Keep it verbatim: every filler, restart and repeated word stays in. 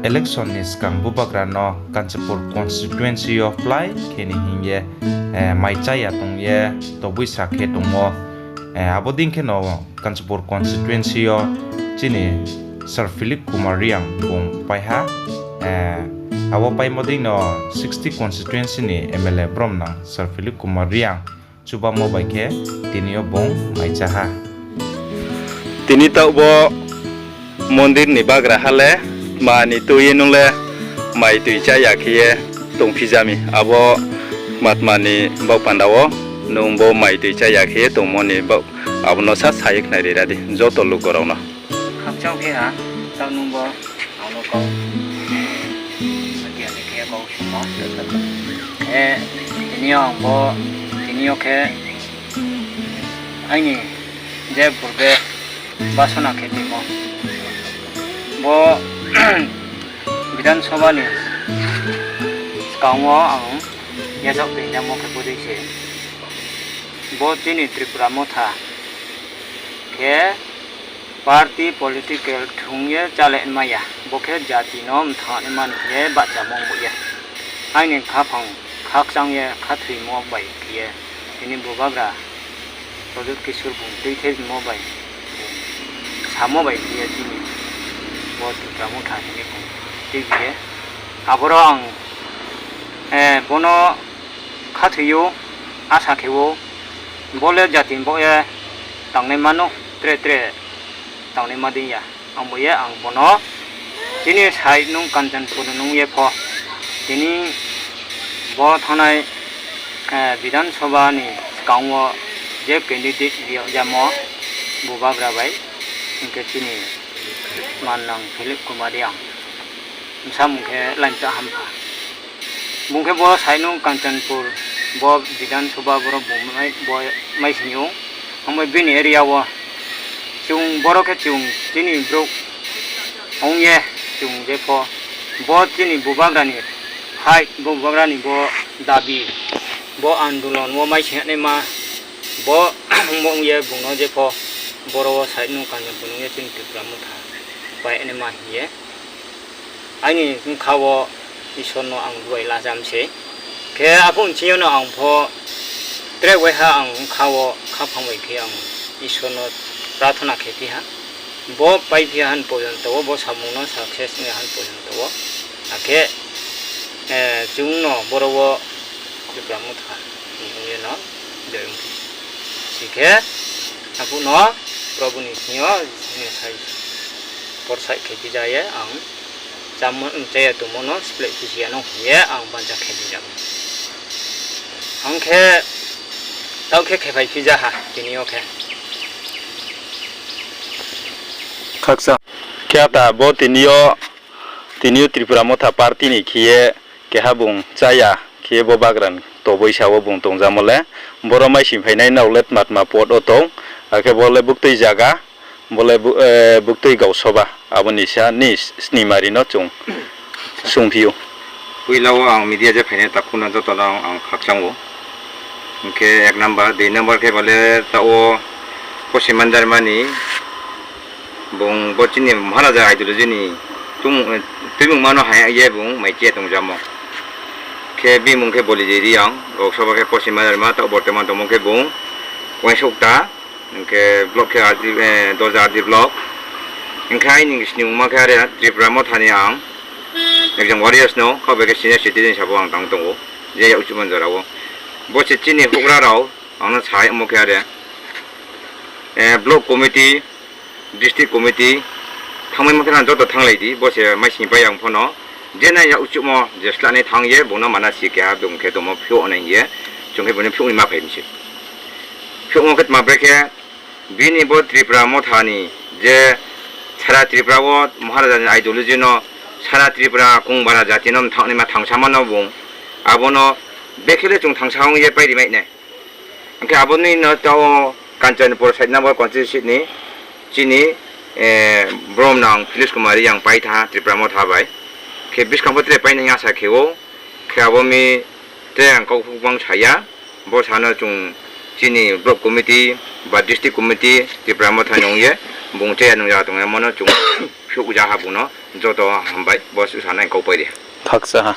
election ni skang bubagra no Kanchanpur constituency yo plái khe ni hing ye, mai chá ya tong ye, toboisa khe tongmo. Abo dei kheno Kanchanpur constituency yo chini Sir Philip Kumar Reang bung pai ha. Abo paimo dei no sixty constituency ni M L A bromnang Sir Philip Kumar Reang chubamo bai khe tini yo bung mai chá ha. Tini taoh bo mondir ni bagraha le tma ni tui ye nung le mai tui chá ya khe ye tongphi ja mi? Abo tma tma ni baoh panda wo nung bo mai tui chá ya khe ye tongmo ni baoh, abo no sa sa ye khnari ra di joto lugo rao no. Khakchang phi ha, taoh nung bo ang no kau, atiya ni khe kau simo. Tini yo ang bo, tini yo khe aini je purbe basona khe timo, bo Bidhan Sabha ni skang wo ang yachaoh toingjamo khe bodei se. Bo chini Tripura Motha khe party political thung ye chálai mai ya, bo khe jati no mthang naima ni hing ye bahchamo ongbo ye. Aini khaphang khakchang ye khathoimo bai khe ye, tini bubagra Pradyot Kishore bung tuithebimo bai, bung samo bai khe ye chini bo Tripura Motha hing ye bung tuibi ye. Aboro ang bono khathoi ou, asa khe ou, bo le jati ni baoh ye tangnai mano, tre tre tangnai ma dei ya. Abo ye ang bono chini side nung Kanchanpur nung ye pho, tini bo thanngnai Bidhan Sabha ni skang wo je candidate ri yag jamo bubagra bai, hing khe chini mannang Philip Kumar Reang, bsa mung khe Laimcha Hampha. Bung khe bo side nung Kanchanpur, bo Bidhan Sabha boro bung mai, bo mai sing ou. Ang bai bini area wo chung boro khe chung chini brouh ong ye chung je pho bo chini bubagra ni fight, bo bubagra ni bo dabi, bo andolon wo mai sing naima, bo ongmo ong ye bung no je pho boro wo side nung Kanchanpur nung ye chini Tripura Motha pai naima hing ye aini bkha wo Isor no ang duai lajam se. Khe aphuh nching yo no ang pho tre waiha ang bkha wo khaphang bai khe ang Isor no prarthana khe phi ha. Bo paiphi ya han porjonto wo, bo samung no success ong ya han porjonto wo. Akhe chung no boro wo Tripura Motha ni ong ye no join ongphi si khe, aphuh no Probhu ni thing yo ni sai porsaih khe phi ja ye ang chámo, chá ya tongmo no spleh phi si ya no hing ye ang bancha khe phi ja. Ang khe taoh khe khe phai phi ja ha tini yo khe. Khakchang. Khe ata bo tini yo, tini yo Tripura Motha party ni khe ye keha bung chá ya khe ye bo bagra ni toboisa wo bung tongjamo le, boro mai sing phainai nrao le tma tma pod wo tong, akhe bo le buktui zaga, bo le bu-, buktui gausoba, abo ni sa ni snimari no chung sungphi ou. Poila wo ang media je phainai takhu no joto no ang khakchang ou. Hing khe ek number, dui number khe bo le taoh wo Poschim Dharma ni bung bo chini Maharaja ideology ni tuimungma no hai ye bung mai chá ya tongjamo. Khe bini mung khe Boliji Reang, gausoba khe Poschim Dharma, taoh bortoman tongmo khe bung uaingsouhkta, hing khe block khe R D, Doja R D block. Hing khe aini snimungma khe are Tripura Motha ni ang ekjon warriors no, kha bai khe senior citizen sabo ang tang tong ou, je yak chuhman jora wo. Bo se chini houhgra rao ang no saimo khe are, block committee, district committee, thanngmaimo khe nang joto thannglai di, bo se mai sing pai ya ong pho no. Je nai yak chuhmo je slanai thanng ye bung no mana si keha bung khe tongmo phiouh nai hing ye, chung khe bung no phiouh ni ma phai mi se. Phiouhmo khe tma bre khe, bini bo Tripura Motha ni je sara Tripura wo Maharaja ni ideology no sara Tripura kong bara jati no mthanng naima thangsama no bung, abo no bekhe le chung thangsa ong ye pai ri mai nai. Hing khe abo ni no taoh wo Kanchanpur side number constituency ni chini, bromnang Philip Kumar Reang pai thanng ha Tripura Motha bai. Khe buskang pho tre pai nai hing asa khe ou. Khe abo mi tre ang kau gbang sa ya. Bo sa no chung chini block committee ba district committee Tripura Motha ni ong ye bung chaya nung ya tong ya mo no chung Thuh ja ha bung no joto hambai, bo suhsa nai kau pai ri. Khakchang ha.